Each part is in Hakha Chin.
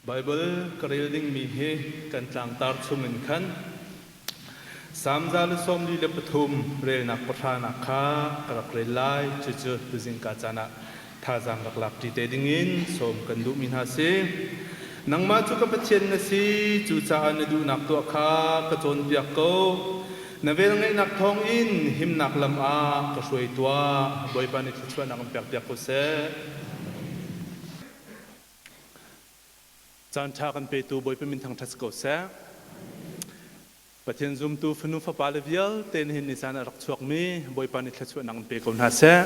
Baibal ka rel dingmi hi kan tlangtar chungin khan Salm 143 relnak pahranak kha ka rak rel lai. Cucu tuzingka caan ah thazaang rak lak ṭi te dingin sawm kan duhmi hna si. Nangmah cu ka Pathian na si, cucaah na duhnak tuah kha ka cawnpiak ko. Na velngeihnak thawngin himnak lam ah ka hruai tuah. Bawipa nih thluachuahnak in pekpiak ko seh. Caan ṭha kan petu Bawipa min thangṭhat si ko seh. Pathian zumtu fanu fapa le vialte nihin ni caan a rak chuakmi Bawipa nih thluachuahnak in pe ko hna seh.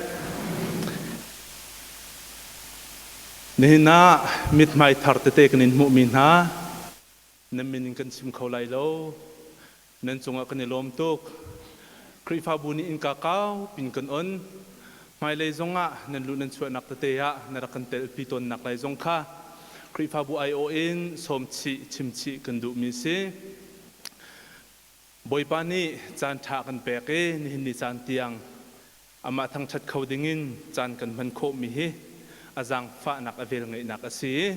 Nihin ah mithmai thar tete kan in hmuhmi hna nan min in kan chim kho lai lo. Nan cungah kan i lawm tuk. Khrihfabu nih innka kau pin kan on. Hmailei zongah nan luh nan chuahnak tete ah na rak kan telpi tawnnak lai zong kha Khrihfabu aiawh in sawm chih chim chih kan duhmi si. Bawipa nih caan ṭha kan pek i nihin ni caan tiang amah thangṭhat kho dingin caan kan hman khawhmi hi a zaangfahnak a velngeihnak a si i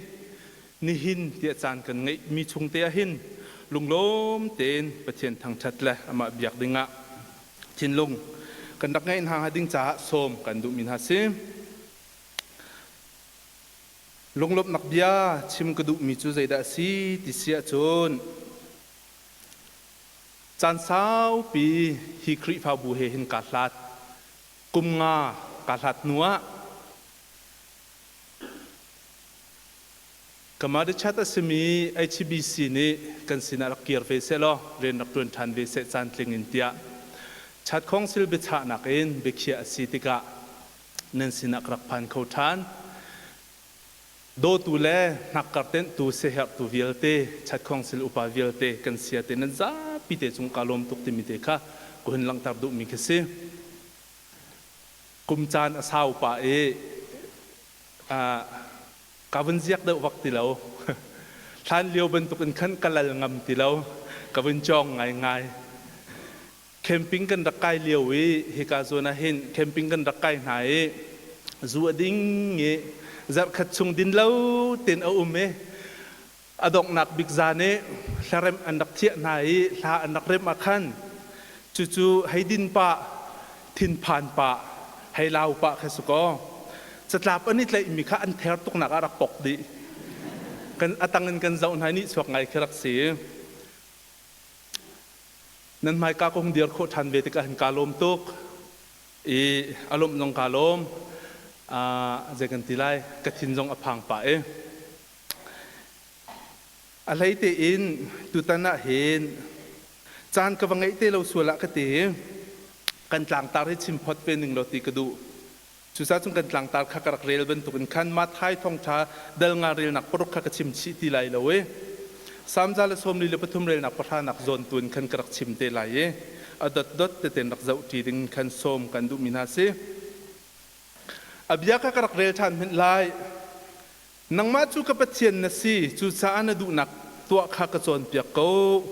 nihin tiah caan kan ngeihmi chung te ah hin lunglawm tein Pathian thangṭhat le amah biak dingah thinlung kan rak ngeih hna hnga ding caah sawm kan duhmi hna si. Lunglawmhnak bia chim ka duhmi cu zeidah a si ti si ahcun Caan saupi hi Khrihfabu he hin kaa hlat. Kum nga kaa hlat hnuah Kamadichat a simi HBC nih kan sinah rak kir ve sehlaw rian rak ṭuan ṭhan ve seh caan tling in tiah Chat Council biachahnak in biakhiah a si tikah nan sinah ka rak phan kho ṭhan. Dawtu le hnakkar tenhtu siaherhtu vialte, Chat Council upa vialte kan sia te nan zapi te cung kaa lawm tuk timi te kha ka hun langhter duhmi khi si. Kum caan a sau pah i ka vun ziak deuh vak ti lo. Hlan lio bantuk in khan ka lal ngam ti lo. Ka vun cawng ngaingai. Camping kan rak kai lio i hika zawn ah hin camping kan rak kai hna i zu a ding i zarhkhat chung din lo tein a um i a donghnak bik zan i hlaremh an rak thiah hna i hla an rak remh ah khan cucu hei din pah thinphan pah hei lau pah kha si kaw catlap an i tlaihmi kha an ther tuknak ah rak pok dih kan a tang in kan zoh hna i nihchuak ngai khi rak si. Nan hmaika ka hung dir khawh ṭhan ve tikah hin kaa lawm tuk i a lawmh zong kaa lawm. Zei kan ti lai, ka thin zong a phang pah i. A hlei tein tutan ah hin caan ka va ngeih te lo sual ah ka ti. Kan tlangtar hi chim phot ve ning law ti ka duh. Cucaah cun kan tlangtar kha ka rak rel bantukin khan Matthai thawngṭha dal nga relnak paruk kha ka chim chih ti lai lo i Salm 143 relnak pahranak zawn tu in khan ka rak chim te lai i a dotdot teten rak zohṭi ding khan sawm kan duhmi hna si. A bia kha ka rak rel ṭhan hmanh lai. Nangmah cu ka Pathian na si, cucaah na duhnak tuah kha ka cawnpiak ko.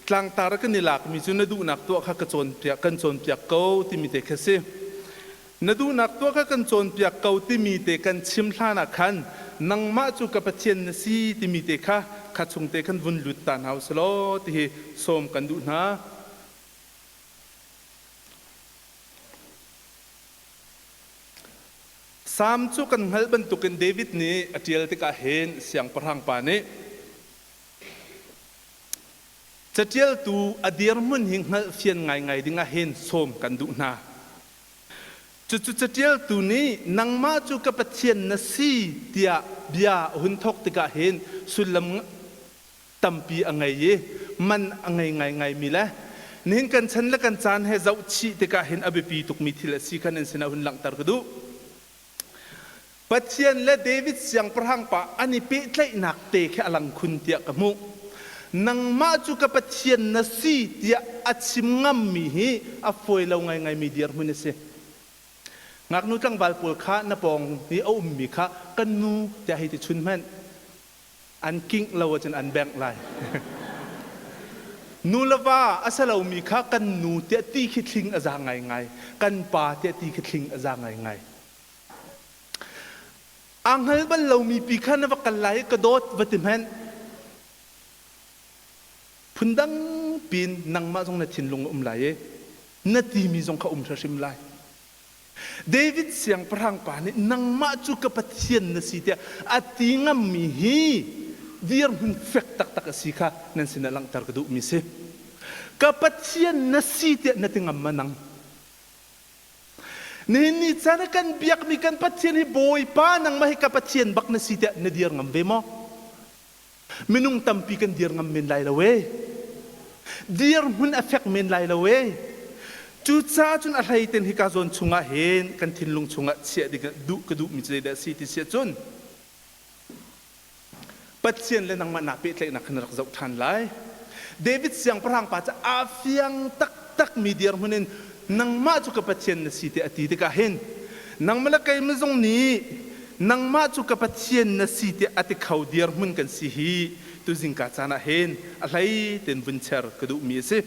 Tlangtar kan i lakmi cu na duhnak tuah kha ka cawnpiak, kan cawnpiak ko timi te kha si. Na duhnak tuah kha kan cawnpiak ko timi te kan chim hlan ah khan nangmah cu ka Pathian na si timi te kha kha chung te khan vun lut ta hna u sih law ti hi sawm kan duh hna. Salm cu kan hngalh bantukin David nih a ṭial tikah hin siangpahrang pa nih caṭialtu a dirhmun hi hngalhfian ngaingai dingah hin sawm kan duh hna. Cucu caṭialtu nih nangmah cu ka Pathian na si tiah bia a hun thawk tikah hin sullam tampi a ngei i man a ngei ngaingaimi le nihin kan chan le kan caan he zohchih tikah hin a biapi tukmi thil a si kha nan sinah hun langhter ka duh. Pathian le David siangpahrang pa an i pehtlaihnak te khi a lang khun tiah ka hmuh. Nangmah cu ka Pathian na si tiah a chim ngammi hi a fawi lo ngaingaimi dirhmun a si. Ngaknu tlangval pawl kha na pawng i a ummi kha kan nu tiah hei ti chun hmanh. An kingh lo ahcun an bengh lai. Nu le va a si lomi kha kan nu tiah ti khi thling a za ngaingai. Kan pa tiah ti khi thling a za ngaingai. Aa hngal bal lomi pi kha na va kal lai i ka dawt va ti hmanh. Phundang piin nangmah zong na thinlung a um lai i na timi zong kha um hrim lai. David siangpahrang pa nih nangmah cu ka Pathian na si tiah a ti ngammi hi dirhmun fek taktak a si kha nan sinah langhter ka duhmi si. Ka Pathian na si tiah na ti ngam ma nang? Nihin ni caan ah kan biakmi kan Pathian hi Bawipa nangmah hi ka Pathian bak na si tiah na dir ngam ve maw? Minung tampi kan dir ngam men lai lo ee. Dirhmun a fek men lai lo ee. Cucaah cun a hlei ten hika zawn chungah hin kan thinlung chungah chiah ding duh ka duhmi cu zeidah a si ti si ahcun Pathian le nangmah naa pehtlaihnak kha na rak zoh ṭhan lai. David siangpahrang pa cu aa fiang taktakmi dirhmun in nangmah cu ka Pathian na si tiah a ti tikah hin nangmah le keimah zong nih nangmah cu ka Pathian na si tiah a ti kho dirhmun kan si hi tuzingka caan ah hin a hlei tein vun cher ka duhmi a si.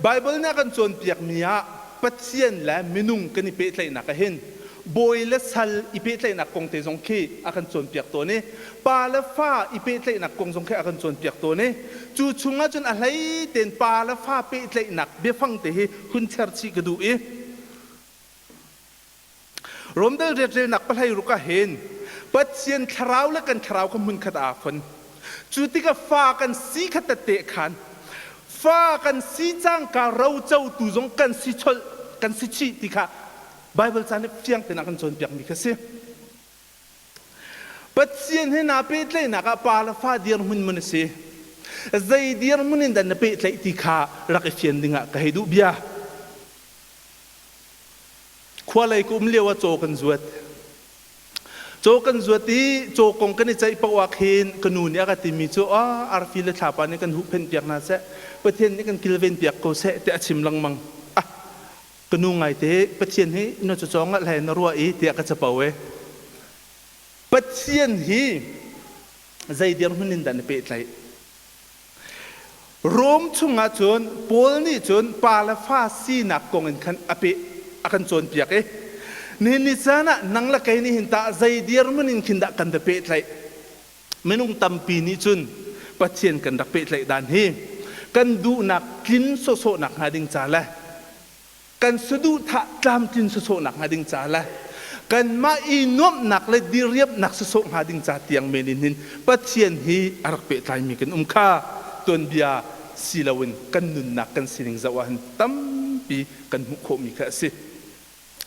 Baibal nih a kan cawnpiakmi ah Pathian le minung kan i pehtlaihnak ah hin bawi le sal i pehtlaihnak kong te zong khi a kan cawnpiak tawn i pa le fa i pehtlaihnak kong zong khi a kan cawnpiak tawn i cu chungah cun a hlei tein pa le fa pehtlaihnak biafang te hi hun cherchih ka duh i Romdal riatrelnak pahlei ruk ah hin Pathian thlarau le kan thlarau kha hmunkhat ah aa fon. Cu tikah fa kan si kha tette khan fa kan si cangka rocotu zong kan si cholh kan si chih ti kha Baibal ca nih fiang tein a kan cawnpiakmi kha si. Pathian he naa pehtlaihnak ah pa le fa dirhmun mun a si. Zei dirhmun in dah na pehtlaih ti kha rak i fian dingah ka hei duh bia. Khua lei ka um lio ah caw kan zuat. Caw kan zuat i caw kong kan i ceih paoh ah khin ka nu nih a ka timi cu ah arfi le thlapa nih kan huhphenh piak hna seh, Pathian nih kan kilven piak ko seh tiah a chim lengmang. Ah, ka nu ngaite Pathian hi na cawcawng ah hlei na ruah i tiah ka capo e. Pathian hi zei dirhmun in dah na pehtlaih? Rom chungah cun Paul nih cun pa le fa sinak kong in khan a peh a kan cawnpiak i nihin ni caan ah nang le kei nih hin tah zei dirhmun in khin dah kan va pehtlaih? Minung tampi nih cun Pathian kan rak pehtlaih dan hi kan duhnak tlin sawhsawhnak hnga ding ca le kan saduhthah tlamtlin sawsawh hnga ding ca le kanmah i nuamhnak le diriamhnak sawsawh hnga ding ca tiang men in hin Pathian hi a rak pehtlaimi kan um kha tuanbia si loin kan nunnak kan sining zoh ah hin tampi kan hmuh khawhmi kha a si.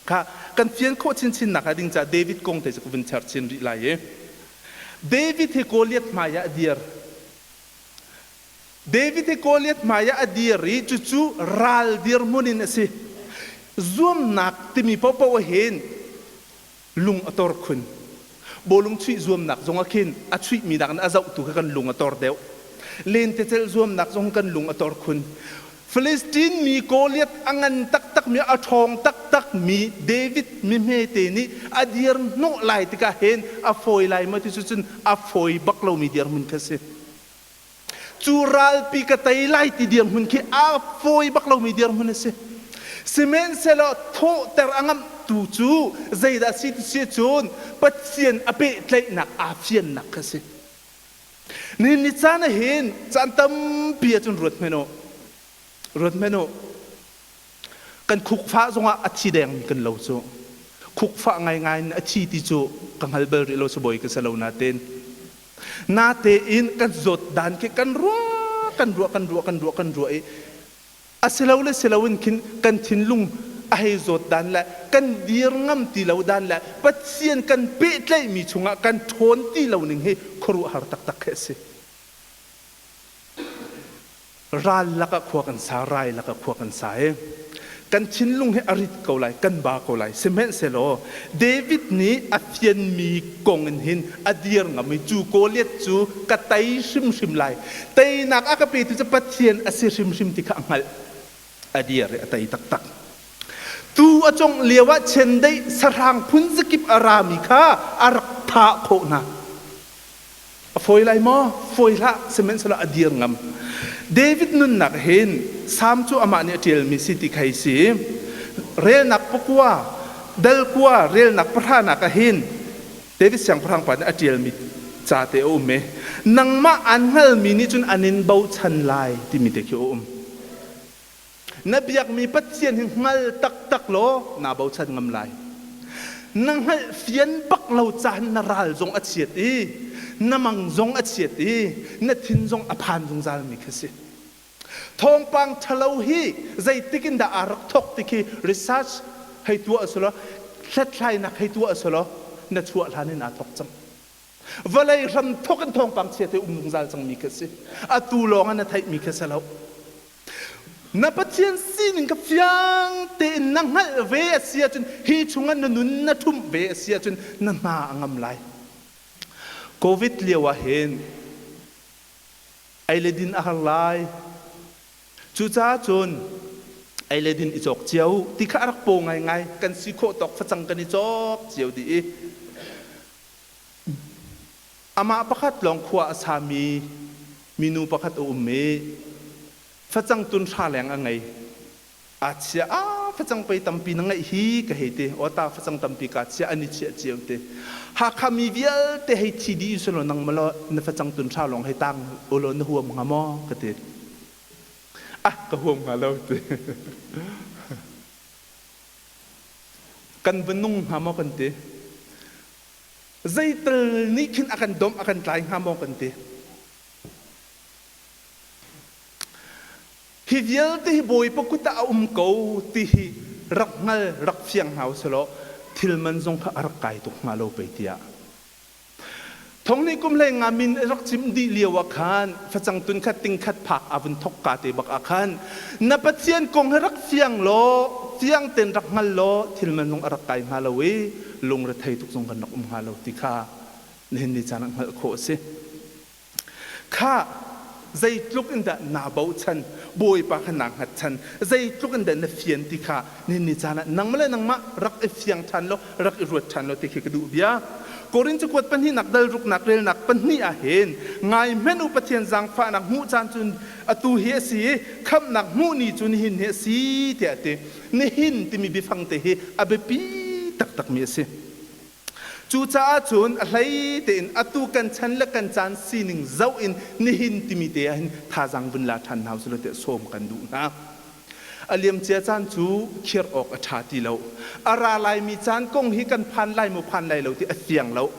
Kha kan fian khawh chinchin nak ding ca David kong te cu ka vun cher chin rih lai i David hi Goliath hmai ah a dir. David hi Goliath hmaiah a dir i cucu ral dirhmun in a si. Zuamnak timi paohpaoh ah hin lung a tor khun. Bawlung chuih zuamnak zong ah khin a chuihmi nakin a zohtu kha kan lung a tor deuh. Lentecelh zuamnak zong kan lung a tor khun. Philistine mi Goliath a ngan taktakmi a ṭhawng taktakmi David mi hmete nih a dir hnawh lai tikah hin a fawi lai maw ti cu cun a fawi bak lomi dirhmun kha a si. Cu ralpi ka tei lai ti dirhmun khi a fawi bak lomi dirhmun a si. Sihmanhsehlaw thawhter a ngamhtu cu zeidah a si ti si cun Pathian a pehtlaihnak aa fiannak kha a si. Nihin ni caan ah hin caan tampi ahcun ruat hmanh u. Ruat hmanh u. Kan khukfah zongah a thi dengmi kan lo cu. Khukfah ngaingai in a thi ti cu ka hngal bal rih lo sibawi ka si lo nain. Natein kan zawt dan khi kan ruah kan ruah kan ruah kan ruah kan ruah i a si lo le si loin khin kan thinlung a hei zawt dan le kan dir ngam ti lo dan le Pathian kan pehtlaihmi chungah kan ṭhawn ti lo ning hi khuaruahhar taktak khi a si. Ral lakah khua kan sa, rai lakah khua kan sa i kan thinlung hi a rit ko lai, kan ba ko lai. Sihmanhsehlaw David nih a fianmi kong in hin a dir ngam i cu Goliath cu ka tei hrimhrim lai. Teinak a ka petu cu Pathian a si hrimhrim ti kha a hngalh. A dir i a tei taktak. Tu a congh lio ah chiandeih sahrang phun zakip a rami kha a rak thah khawh hna. A fawi lai maw? Fawi hlah, sihmanhsehlaw a dir ngam. David nunnak hin Salm cu amah nih a ṭialmi si ti kha hi si. Relnak pakua. Dal kua relnak pahranak ah hin David siangpahrang pa nih a ṭialmi ca te a um i nangmah aan hngalmi nih cun an in bochan lai timi te khi a um. Na biakmi Pathian hi hngal taktak law naa bochan ngam lai. Na hngalh fian bak lo caan na ral zong a chiat i na mang zong a chiat i na thin zong a phan zungzalmi khi si. Thawngpang ṭhalo hi zeitik in dah aa rak thawk ti khi research hei tuah usulaw hlathlainak hei tuah usulaw na chuah hlan in aa thawk cang. Vawlei hram thawk in thawngpang chia te um zungzal cangmi khi si. Atu lawng ah na theihmi khi si lo. Na Pathian sining kha fiang tein na hngalh ve a si ahcun hi chungah na nun na ṭhumh ve a si ahcun na hna a ngam lai. Covid lio ah hin ei le din a har lai. Cucaah cun ei le din i cawk cio ti kha a rak paw ngaingai. Kan si khawh tawk facang kan i cawk cio dih i amah pakhat lawng khua a sami minu pakhat a um i facang tun hra leng a ngei. Aa chia ah facang pei tampi na ngeih hi ka hei ti. Aw ta facang tampi kaa chia an i chiah cio ti. Hakha mi vialte hei thi dih usulaw nang malaw na facang tun hra lawng hei tang ulaw na huam hnga maw ka ti. Ah ka huam hnga lo ti. Kan va nung hnga maw kan ti. Zeital nih khin a kan domh a kan tlai hnga maw kan ti. Hi vialte hi Bawipa kut ah a um ko ti hi rak hngal rak fiang hna usih thil man zong kha a rak kai tuk hnga lo pei tiah. Thong nih kum hlei nga min rak cim dih lio ah khan facang tun khat ting khat phak a vun thok ka te bak ah khan na Pathian kong hi rak fiang law fiang ten rak hngal law thil man zong a rak kai hnga lo i lungrethei tuk zong kan rak um hnga lo ti kha nihin ni caan ah hngalh khawh a si. Khah, zeitluk in dah naa bochan, Bawipa kha naa hngatchan, zeitluk in dah na fian ti kha nihin ni caan ah nangmah le nangmah rak i fiang ṭhan law, rak i ruat ṭhan law ti khi ka duh bia. Korin cakuat pahnihnak dal ruknak relnak pahnih ah hin ngai hmenh u Pathian zaangfahnak hmuh caan cu atu hi a si i khamhnak hmuh ni cu nihin hi a si tiah a ti. Nihin timi biafang te hi a biapi taktakmi a si. Cucaah cun a hlei tein atu kan chan le kan caan sining zoh in nihin timi te ah hin thazaang vun la ṭhan hna usih law tiah sawm kan duh hna. A liamcia caan cu khir awk a ṭha ti lo. A ra laimi caan kong hi kan phan lai maw phan lai lo ti a fiang lo.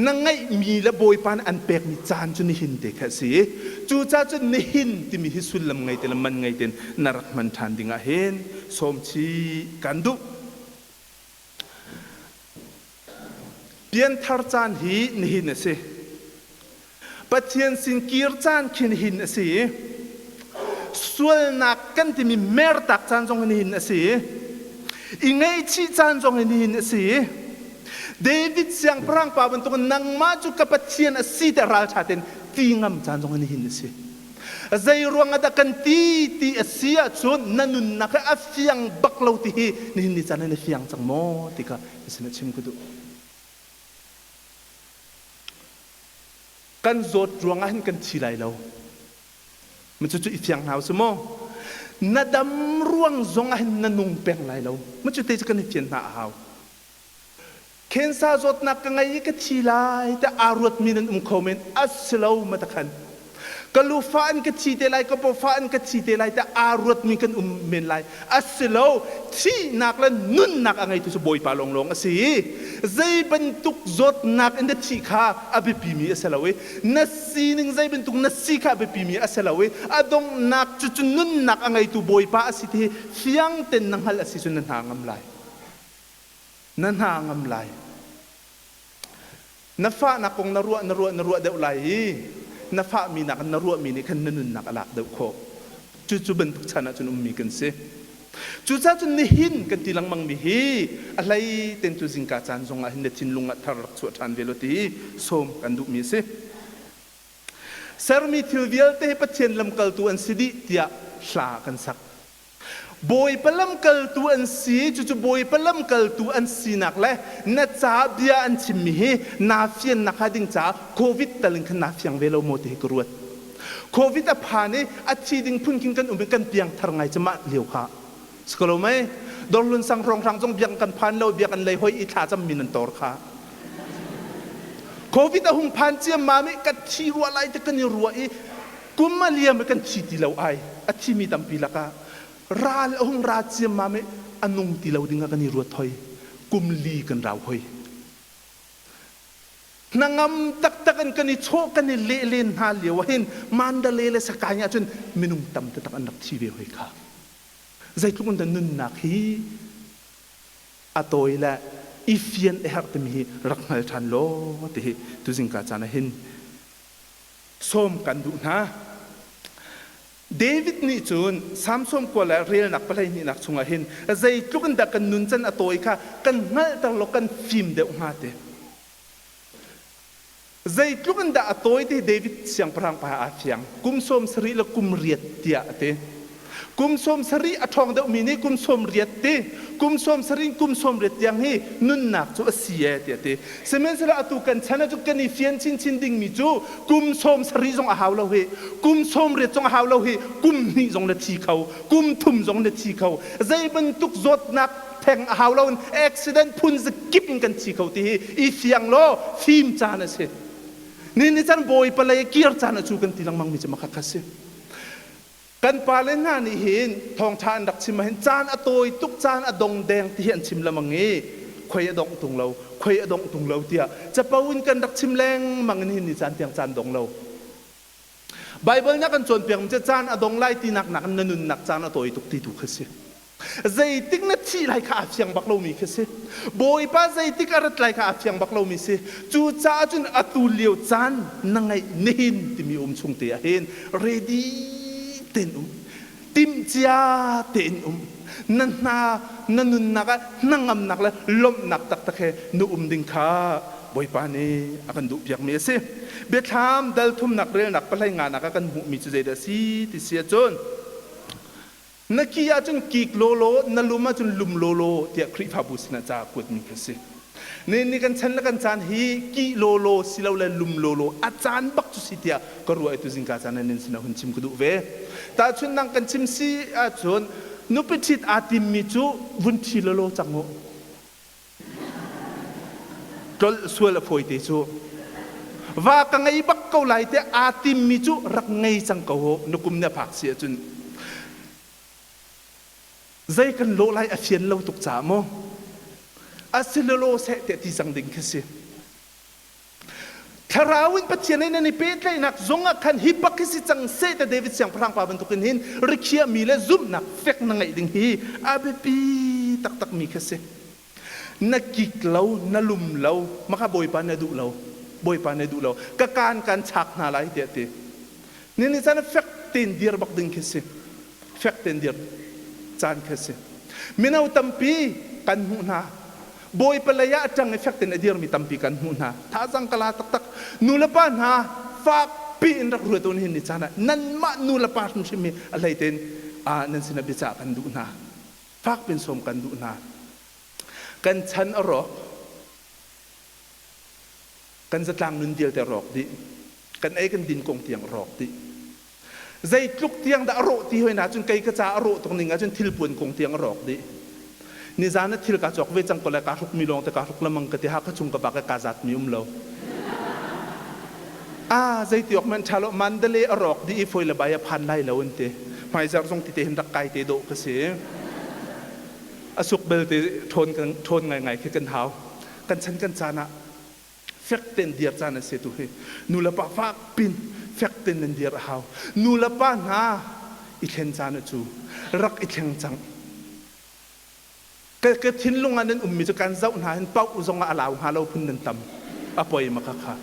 Na ngeihmi le Bawipa nih an pekmi caan cu nihin te kha a si. Cucaah cun nihin timi hi sullam ngei te le man ngei tein na rak hman ṭhan ding ah hin sawm chih kan duh. Pianthar caan hi nihin a si. Pathian sin kir caan khi nihin a si. Sualnak kan timi mertak caan zong hi nihin a si. I ngaihchih caan zong hi nihin a si. David siangpahrang pa bantukin nangmah cu ka Pathian a si tiah ralṭha tein ti ngam caan zong hi nihin a si. Zei ruang ah dah kan ti ti a si ahcun na nunnak hi a fiang bak lo ti hi nihin ni caan ah na fiang cang maw ti kha na sinah chim ka duh. Kan zawt ruang ah hin kan thi lai lo. Ma cucu i fiang hna usih maw? Na dam ruang zong ah hin na nung peng lai lo. Ma cu te cu kan i fian hna a hau. Cancer zawtnak ka ngei i ka thi lai tiah aa ruatmi nan um kho men. A si lo matakhan. Ka lufa in ka thi te lai, ka pawfa in ka thi te lai tiah aa ruatmi kan um men lai. A si lo. Thihnak le nunnak a ngeitu cu Bawipa lawnglawng a si. Zei bantuk zawtnak in na thih kha a biapimi a si lo i na sining zei bantuk na si kha a biapimi a si lo i a donghnak cucu nunnak a ngeitu Bawipa a si ti hi fiang ten na hngalh a si cun na hna ngam lai. Na hna ngam lai. Na fahnak kong na ruah na ruah na ruah deuh lai i na fahmi nakin na ruahmi nih khan na nunnak a lak deuh khawh. Cucu bantuk chan ahcun ummi kan si. Cucaah cun nihin kan ti lengmangmi hi a hlei ten cu zingka caan zong ah hin na thinlung ah thar rak chuah ṭhan ve law ti sawm kan duhmi a si. Sermi thil vialte hi Pathian lamkaltu an si dih tiah hla kan sak. Bawipa lamkaltu an si, cucu Bawipa lamkaltu an sinak le na ca bia an chimmi hi naa fiannak hnga ding caah COVID tal in khan naa fiang ve lo maw ti hi ka ruat. COVID a phan i a thi ding phun khin kan um i kan piangthar ngai cu mah lio kha. Si ko lo mei? Dawrhlun sang hrawnghrang zong biak kan phan lo, biak an lei hoi i thla cammi nan tor kha. Covid a hung phan ciammam i ka thi rua lai ti kan i ruah i kum a liam i kan thi ti lo ai. A thimi tampi lakah ral a hung ra ciammam i a nung ti lo dingah kan i ruat hoi. Kum li kan rau hoi. Hnangam taktak in kan i chawh kan i leh len hna lio ah hin Mandalay le Sakaing ah cun minung tam taktak an rak thi ve hoi kha. Zeitluk in dah nunnak hi a tawi le i fian a herh timi hi rak hngal ṭhan law ti hi tuzingka caan ah hin sawm kan duh hna. David nih cun Samson kua le relnak pahleihnihnak chungah hin zeitluk in dah kan nun can a tawi kha kan hngalhter law kan fim deuh hnga ti. Zeitluk in dah a tawi ti David siangpahrang pa aa fiang. Kum 70 le kum riat tiah a ti. Kum 70 a ṭhawng deuhmi nih kum 80 ti, kum 70 kum 80 tiang hi nunnak cu a si ee tiah a ti. Sihmanhsehlaw atu kan chan ah cun kan i fian chinchin dingmi cu kum 70 zong a hau lo hi, kum 80 zong a hau lo hi, kum hnih zong na thi kho, kum thum zong na thi kho. Zei bantuk zawtnak theng a hau lo in accident phun zakip in kan thi kho ti hi i fiang law fim caan a si. Ni ni can bawipa lei kir caan a cu kan ti lengmang mi cu makha kha si. Kan pale hna nih hin thawngṭha an rak chim ahhin caan a tawi tuk caan a dong deng ti hi an chim lengmang i khoi a dongh tung lo khoi a dongh tung lo tiah capo in kan rak chim lengmang in hin ni caan tiang caan dong lo. Baibal na kan cawnpiak mi cu caan a dong lai tinak nakin na nunnak caan a tawi tuk ti tu kha si. Zeitik na thih lai kha aa fiang bak lomi khi si. Bawipa zeitik a rat lai kha aa fiang bak lomi si. Cucaah cun atu lio caan na ngeih nihin timi um chung te ah hin ready tein um. Timhcia tein um. Na hna na nunnak ah hnangamnak le lawmhnak taktak he na um ding kha Bawipa nih a kan duhpiakmi a si. Biathlam dal thumnak relnak pahlei nganak ah kan hmuhmi cu zeidah a si ti si ahcun Na ki ahcun kik lawlaw, na lum ahcun lum lawlaw tiah Khrihfabu sinah ca a kuatmi kha si. Nihin ni kan chan le kan caan hi kih lawlaw silole lum lawlaw a caan bak cu si tiah ka ruah i tuzingka caan ah nan sinah hun chim ka duh ve. Tahchunhnak kan chim si ahcun nupi ṭhit aa timmi cu vun ṭhi lawlaw cang u. Tlolh sual a fawi te cu. Va ka ngei bak ko lai tiah aa timmi cu rak ngei cang ko u. Na kum nih a phak si ahcun. Zei kan lawh lai a fian lo tuk caah maw? Asilolo seh tiah ti cang ding khi si. Thlarau in Pathian he nan i pehtlaihnak zong ah khan hi bak hi si cang seh te David siangpahrang pa bantukin hin rikhiahmi le zumhnak fek na ngeih ding hi a biapi taktakmi kha si. Na kik lo, na lum lo, maka Bawipa na duh lo, Bawipa na duh lo, ka kaan kan chak hna lai tiah ti. Ni ni caan fek tein dir bak ding khi si. Fek tein dir caan khi si. Mino tampi kan hmuh hna. Bawipa lei ah a ṭang i fek tein a dirmi tampi kan hmuh hna. Thazang ka la taktak. Nulepa hna fakpi in rak ruat u nihin ni caan ah nanmah nulepa hrimhrim hi a hlei tein nan sinah biacah kan duh hna. Fakpi in sawm kan duh hna. Kan chan a rawk. Kan zatlang nun vialte a rawk dih. Kan ei kan din kong tiang a rawk dih. Zeitluk tiang dah a rawh ti hoi na cun kei ka ca a rawh tuk ning ahcun thilpuan kong tiang a rawk dih. Nizan ah thil kaa cawk ve cang ko lai kaa hrukmi lawng te kaa hruk lamang ka ti ha ka chung ka bak i kaa zatmi um lo. Ah zeiti awk man ṭha lo Mandalay a rawk dih i foi le bai a phan lai lo an ti. Hmaizarh zong tite hin rak kai te dawh ka si. A suk belte ṭhawn ṭhawn ngaingai khi kan hau. Kan chan kan caan ah fek tein dir caan a si tu hi nu le pa fak pin fek tein nan dir a hau nu le pa hna i thlen caan a cu rak i thleng cang ka ka thinlung ah nan ummi cu kan zoh hna hin pauh zong ah a lau hnga lo phun nan tam a poi ma kha kha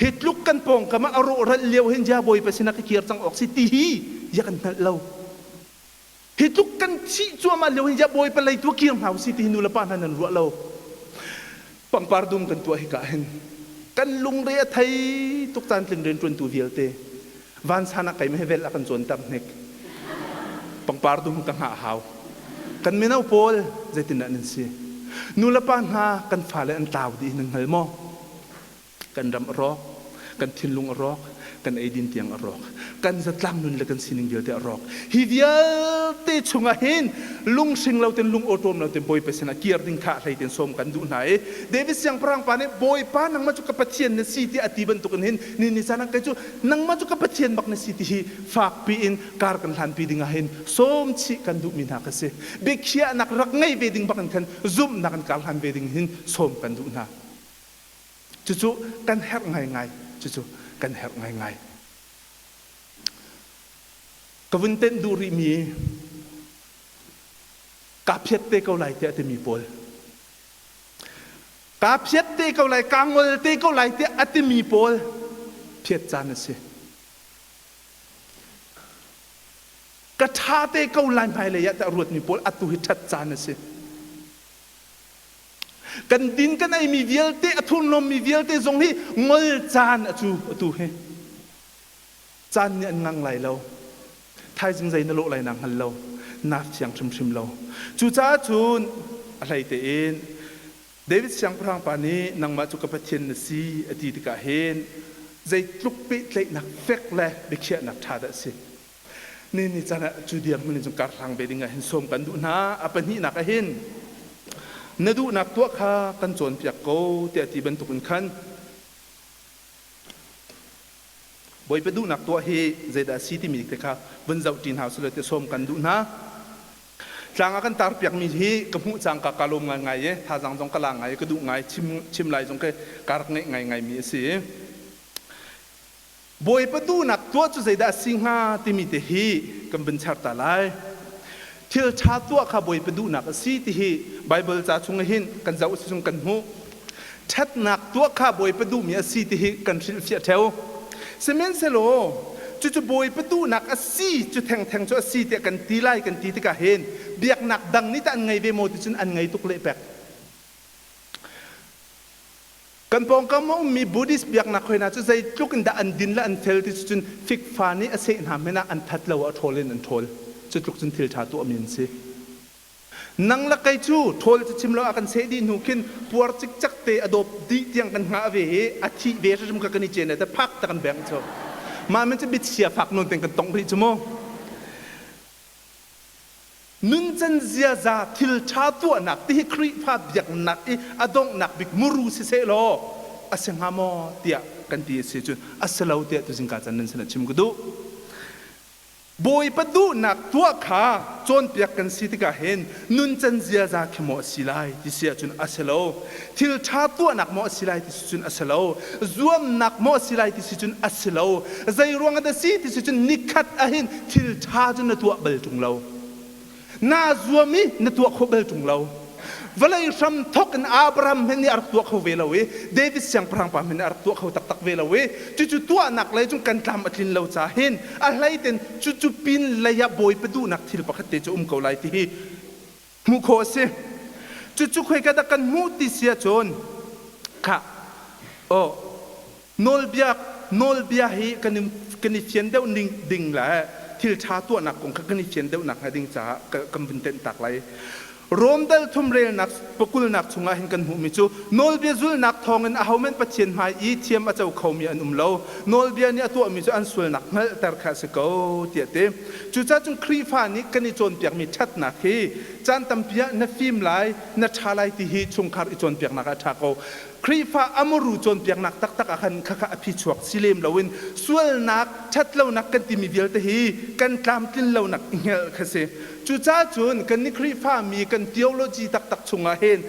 hi tluk kan pawngkam ah a rawhral lio hin ja bawipa sinah ka kir cang awk si ti hi ya kan hngalh lo Hi tluk kan thih cuahmah lio hin Bawipa lei tu kir hna usih ti hi nu le pa hna nan ruah lo. Pangpar dum kan tuah hika hin kan lungre a thei tuk caan tling rianṭuantu vialte vansan ah keimah he vel a kan cawnter hnik. Pangpar dum ka hngah hau. Kan mino pawl zeitindah nan si? Nu le pa hna kan fale an tlau dih nan hngal maw? Kan ram a rawk. Kan thinlung a rawk, kan eidin tiang a rawk, kan zatlang nun le kan sining vialte a rawk. Hi vialte chungah hin lunghring lo ten lung awṭawm lo ten Bawipa sinah kir ding kha hlei ten sawm kan duh hna i David siangpahrang pa nih Bawipa nangmah cu ka Pathian na si tiah a ti bantukin hin ni ni caan ah kei cu nangmah cu ka Pathian bak na si ti hi fakpi in kar kan hlanpi ding ah hin sawm chih kan duhmi hna kha si. Biakhiahnak rak ngei ve ding bak in khan zumhnak in kar hlan ve ding hin sawm kan duh hna. Cucu kan herh ngaingai. Cucu kan herh ngaingai. Ka vun tenh duh rihmi kaa phiat te ko lai tiah timi pawl. Kaa phiat te ko lai, kaa ngol te ko lai tiah a timi pawl phiat caan a si. Ka ṭha te ko lai hmailei ah tiah ruatmi pawl atu hi ṭhat caan a si. Kan din kan eimi vialte a thurhnawmmi vialte zong hi ngol caan a cu atu hi. Caan nih an ngang lai lo. Thaizing zei na lawh lai naa hngal lo. Naa fiang hrimhrim lo. Cucaah cun a hlei tein David siangpahrang pa nih nangmah cu ka Pathian na si a ti tikah hin zeitluk pehtlaihnak fek le biakhiahnak ṭha dah a si. Ni ni caan ah cu dirhmun in cun karhlang ve ding ah hin sawm kan duh hna. A pahnihnak ah hin na duhnak tuah kha kan cawnpiak ko tiah ti bantukin khan Bawipa duhnak tuah hi zeidah a si timi te kha vun zoh ṭi hna usih law tiah sawm kan duh hna. Tlang ah kan tarpiakmi hi ka hmuh cangka ka lawm ngaingai i thazaang zong ka la ngai i ka duh ngai chim chim lai zong ka rak ngeih ngaingaimi a si. Bawipa duhnak tuah cu zeidah a si hnga timi te hi kan vun char ta lai. Thil ṭha tuah kha Bawipa duhnak a si ti hi Baibal ca chung hin kan zoh si chung kan hmuh. Ṭhatnak tuah kha Bawipa duhmi a si ti hi kan hrilhfiah ṭheo. Sihmanhsehlaw cucu Bawipa duhnak a si cu thengtheng cu a si tiah kan ti lai kan ti tikah hin biaknak dang nih tah an ngei ve maw ti cun an ngei tuk lehpek. Kan pawngkam a ummi Buddhist biaknak hoi hna cu zeitluk in dah an din le an fel ti cu cun fikfa nih a seh hna hmanh ah an that lo ah ṭhawl in an ṭhawl. Cu tluk cun thil ṭha tuahmi an si. Nang le kei cu ṭhawl cu chim lo a kan seh dih hnu khin puar cikcek te a dawp dih tiang kan hngah ve i a thih ve hrimhrim kha kan i cen te phak ta kan bengh cu. Mah men cu biachia fak nawn ten kan tongh rih cu mu. Nuncan ziaza thil ṭha tuahnak ti hi Khrihfa biaknak i a donghnak bik muru siseh law a si hnga maw tiah kan ti a si cun a si lo tiah tuzingka can nan sinah chim ka duh. Bawipa duhnak tuah kha cawnpiak kan si tikah hin nuncan ziaza khi maw a si lai ti si ahcun a si lo. Thil ṭha tuahnak maw a si lai ti si cun a si lo. Zuamnak maw a si lai ti si cun a si lo. Zei ruangah dah si ti si cun nikhat ahhin thil ṭha cu na tuah bal ṭung lo. Naa zuam i na tuah khawh bal ṭung lo. Vawlei hram thawk in Abraham hmanh nih a rak tuah kho ve lo i David siangpahrang pa hmanh nih a rak tuah kho taktak ve lo i cucu tuahnak lei cun kan tlam a tlin lo ca hin a hlei ten cucu pin lei ah Bawipa duhnak thil pakhat te cu um ko lai ti hi hmuh khawh a si. Cucu khoika dah kan hmuh ti si ahcun khah aw nawlbia nawlbia hi kan i kan i fian deuh ning ding le thil ṭha tuahnak kong kha kan i fian deuh nakhnga ding caah kan vun tenh tak lai. Rom dal thum relnak pakulnak chungah hin kan hmuhmi cu nawlbia zulhnak thawngin ahohmanh Pathian hmai i thiam a co khomi an um lo. Nawlbia nih a tuahmi cu an sualnak hngalhter kha a si ko tiah a ti. Cucaah cun Khrihfa nih kan i cawnpiakmi ṭhatnak hi caan tampi ah na fim lai, na ṭha lai ti hi chungkhar i cawnpiaknak ah a ṭha ko. Khrihfa a muru cawnpiaknak taktak ah khan khakha a phichuak si lem loin sualnak, ṭhatlonak kan timi vialte hi kan tlamtlin lonak i hngelh kha si. Cucaah cun kannih Khrihfa mi kan theology taktak chungah hin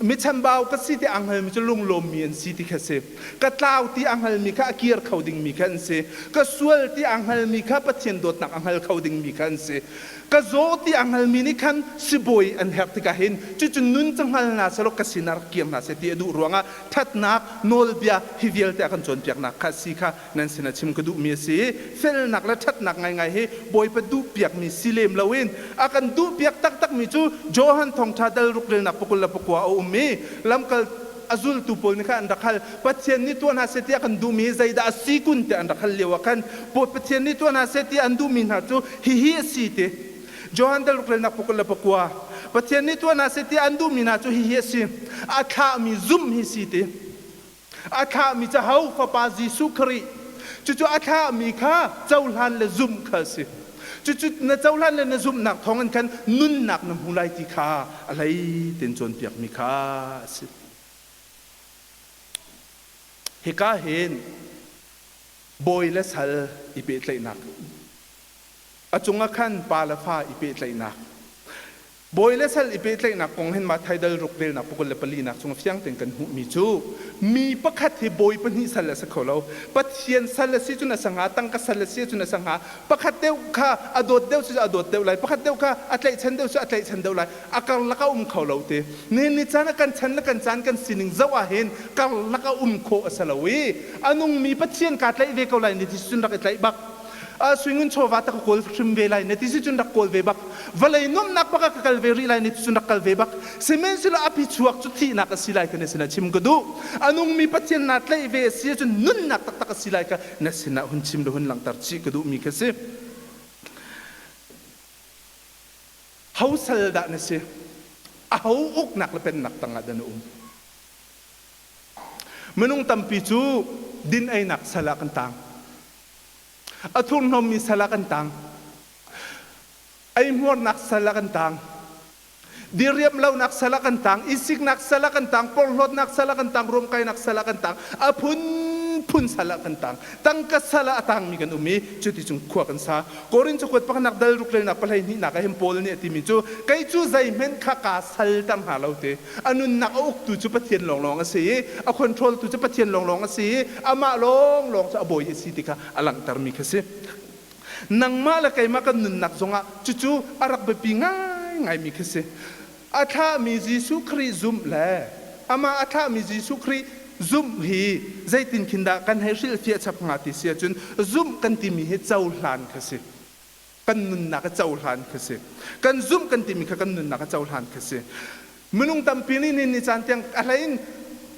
mi chambau ka si ti aa hngalmi cu lunglawmmi an si ti kha si. Ka tlau ti a hngalmi kha a kir kho dingmi kha an si. Ka sual ti a hngalmi kha Pathian dawtnak a hngal kho dingmi kha an si. Ka zaw ti a hngalmi nih khan sibawi an herh tikah hin cucu nun cu hngal hna selaw ka sinah rak kir hna seh ti a duh ruangah ṭhatnak nawlbia hi vialte a kan cawnpiaknak kha si kha nan sinah chim ka duhmi a si. Felnak le ṭhatnak ngaingai hi Bawipa duhpiakmi si lem loin a kan duhpiak taktakmi cu Johan Thawngṭha dal ruk relnak pakul le pakua a um i lamkal a zultu pawl nih khan an rak hal. Pathian nih tuah hna seh tiah kan duhmi hi zeidah a si kun tiah an rak hal lio ah khan Pathian nih tuah hna seh tiah an duhmi hna cu hihi a si ti. Johan dal ruk relnak pakul le pakua. Pathian nih tuah hna seh tiah an duhmi hna cu hihi a si. A thlahmi zumh hi si ti. A thlahmi cu ho Fapa Jesuh Khrih. Cucu a thlahmi kha cohlan le zumh kha a si. Cucu na cohlan le na zumhnak thawngin khan nunnak na hmu lai ti kha a hlei tein cawnpiakmi kha a si. Hika hin bawi le sal i pehtlaihnak a cungah khan pa le fa i pehtlaihnak Bawi le sal i pehtlaihnak kong hin Matthai dal ruk relnak pakul le palinak chung fiang tein kan hmuhmi cu mi pakhat hi bawi pahnih sal a si kho lo. Pathian sal a si cun a si hnga, tangka sal a si cun a si hnga. Pakhat deuh kha a dawt deuh cu a dawt deuh lai, pakhat deuh kha a tlaihchan deuh cu a tlaihchan deuh lai. A karlak a um kho lo ti. Nihin ni caan ah kan chan le kan caan kan sining zoh ah hin karlak a um khawh a si lo i a nungmi Pathian kaa tlaih ve ko lai ni ti cun rak i tlaih bak. Suingun chawva ta ka kawl hrim ve lai na ti si cun rak kawl ve bak. Vawlei nuamhnak bak ah ka kal ve rih lai na ti cun rak kal ve bak. Sihmanhsehlaw a phichuak cu thihnak a si lai kha na sinah chim ka duh. A nungmi Pathian naa tlaih ve a si ahcun nunnak taktak a si lai kha na sinah hun chim le hun langhter chih ka duhmi kha si. Ho sal dah na si? Aho uknak le pennak tangah dah na um? Minung tampi cu din einak sal ah kan tang. A thurhnawmmi sal ah kan tang. Eihmuarnak sal ah kan tang. Diriam lonak sal ah kan tang. Isiknak sal ah kan tang. Porhlawtnak sal ah kan tang. Ruamkainak sal ah kan tang. A phunphun sal ah kan tang. Tangka sal ah a tangmi kan um i cuticun khua kan sa. Korin cakuat pakhatnak dal ruk relnak pahlei hnihnak ah hin Paul nih a timi cu kei cu zeihmanh kha kaa salter hna lo ti. A nunnak a uktu cu Pathian lawnglawng a si i a control tu cu Pathian lawnglawng a si i amah lawnglawng cu a bawi a si ti kha a langhtermi kha si. Nangmah le keimah kan nunnak zongah cucu a rak biapi ngaingaimi kha si. A thlahmi Jesuh Khrih zumh le amah a thlahmi Jesuh Khrih zumh hi zeitin khin dah kan hei hrilhfiah chap hnga ti si ahcun zumh kan timi hi cohlan kha si. Kan nunnak a cohlan kha si. Kan zumh kan timi kha kan nunnak a cohlan kha si. Minung tampi nih ni caan tiang a hlei in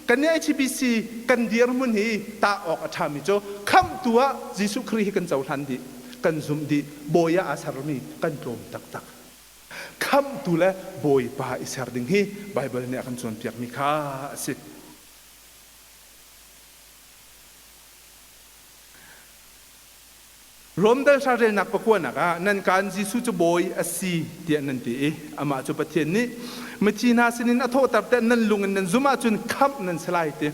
kan nih HBC kan dirhmun hi tah awk a ṭhami cu khamhtu ah Jesuh Khrih hi kan cohlan dih, kan zumh dih, bawi ah aa sermi kan tlawm taktak. Khamhtu le Bawipa i ser ding hi Baibal nih a kan cawnpiakmi kha a si. Rom dal relnak pakuanak ah nan kaan Jesuh cu Bawi a si tiah nan ti i amah cu Pathian nih mithi hna sinin a thawhter tiah nan lung in nan zumh ahcun khamh nan si lai ti.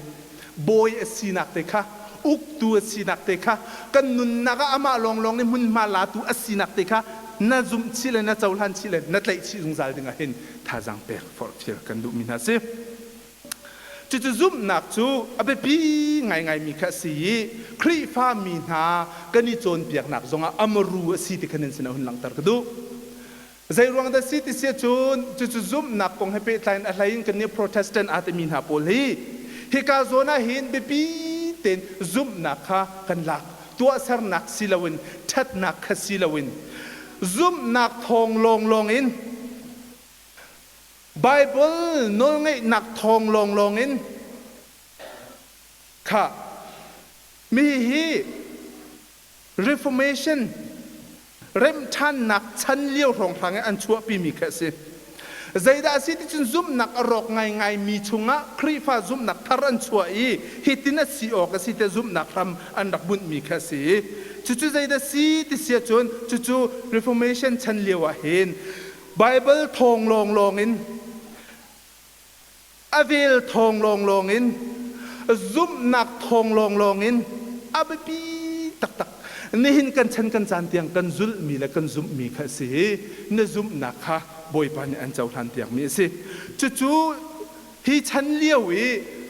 Bawi a sinak te kha, uktu a sinak te kha, kan nunnak ah amah lawnglawng nih hmunhma latu a sinak te kha na zumh chih le na cohlan chih le na tlaih chih zungzal ding ah hin thazaang pek forhfial kan duhmi hna si. Cucu zumhnak cu a biapi ngaingaimi kha a si i Khrihfa mi hna kan i cawnpiaknak zongah a maru a si ti kha nan sinah hun langhter ka duh. Zeiruang dah si ti si ahcun cucu zumhnak kong he pehtlai in a hlei in kannih Protestant aa timi hna pawl hi hika zawn ah hin biapi tein zumhnak kha kan lak. Tuahsernak si loin ṭhatnak kha si loin zumhnak thawng lawnglawng in Baibal nawlngeihnak thawng lawnglawng in kha mi hi Reformation remhṭhannak chan lio hrawnghrang i an chuahpimi khi a si. Zeidah a si ti cun zumhnak a rawk ngaingaimi chungah Khrihfa zumhnak thar an chuah i hitin a si awk a si tiah zumhnak hram an rak bunhmi khi a si. Cucu zeidah si ti si ahcun cucu Reformation chan lio ah hin Baibal thawng lawnglawng in, a vel thawng lawnglawng in, zumhnak thawng lawnglawng in a biapi taktak. Nihin kan chan kan caan tiang kan zulhmi le kan zumhmi kha a si i na zumhnak kha Bawipa nih an cohlan piakmi a si. Cucu hi chan lio i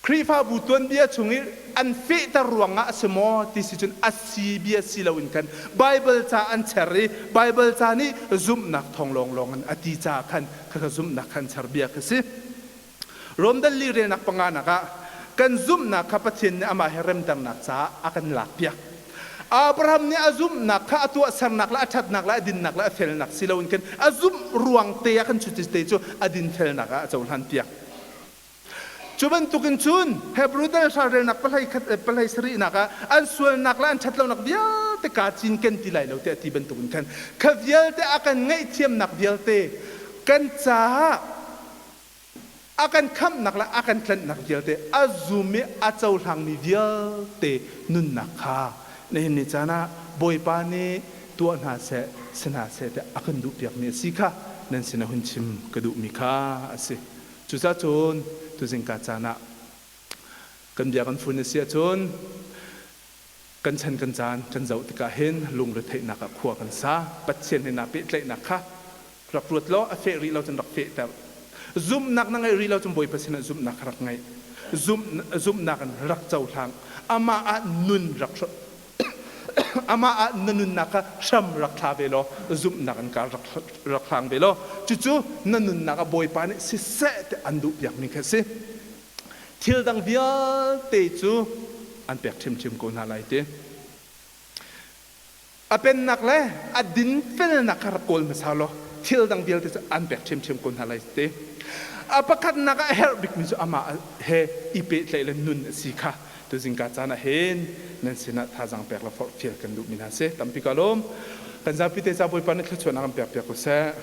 Khrihfabu tuanbia chung i an fehter ruangah a si maw ti si cun a si bia si loin khan Baibal ca an cher i Baibal ca nih zumhnak thawng lawnglawng in a ti caah khan khakha zumhnak kha an cher bia kha si. Rom dal li relnak panganak ah kan zumhnak kha Pathian nih amah he remternak caah a kan lakpiak. Abraham nih a zumhnak kha a tuahsernak le a ṭhatnak le a dinnak le a felnak si loin khan a zumh ruang te ah khan cuti te cu a dinfelnak ah a cohlanpiak. Cu bantukin cun Hebrew dal relnak pahlei khat pahlei sarihnak ah an sualnak le an ṭhatlonak vialte kaa cinken ti lai lo tiah ti bantukin khan kha vialte a kan ngaihthiamnak vialte kan caah a A kan khamhnak le a kan tlanhnak vialte a zum i a cohlangmi vialte nunnak kha nihin ni caan ah Bawipa nih tuah hna seh, si hna seh tiah a kan duhpiakmi a si kha nan sinah hun chim ka duhmi kha a si. Cucaah cun tuzingka caan ah kan bia kan fun a si ahcun kan chan kan caan kan zoh tikah hin lungretheihnak ah khua kan sa. Pathian he naa pehtlaihnak kha rak ruat law a feh rih lo cun rak fehter. Zumhnak na ngeih rih lo cun Bawipa sinah zumhnak kha rak ngei. Zumhnak in rak cohlang. Amah ah nun rak amah ah na nunnak kha hram rak thla ve law zumhnak in ka rak hlang ve law cucu na nunnak ah Bawipa nih siseh ti an duhpiakmi kha a si. Thil dang vialte cu an pek ṭhiamṭhiam ko hna lai ti. A pennak le a dinfelnak kha rak kawl hmasa law thil dang vialte cu an pek ṭhiamṭhiam ko hna lai ti. A pakhatnak ah a herh bikmi cu amah he i pehtlaih le nun a si kha tuzingka caan ah hin nan sinah thazaang pek le forhfial kan duhmi hna si. Tampi ka lawm. Kan zapi te ca Bawipa nih thluachuahnak an pek piak ko seh.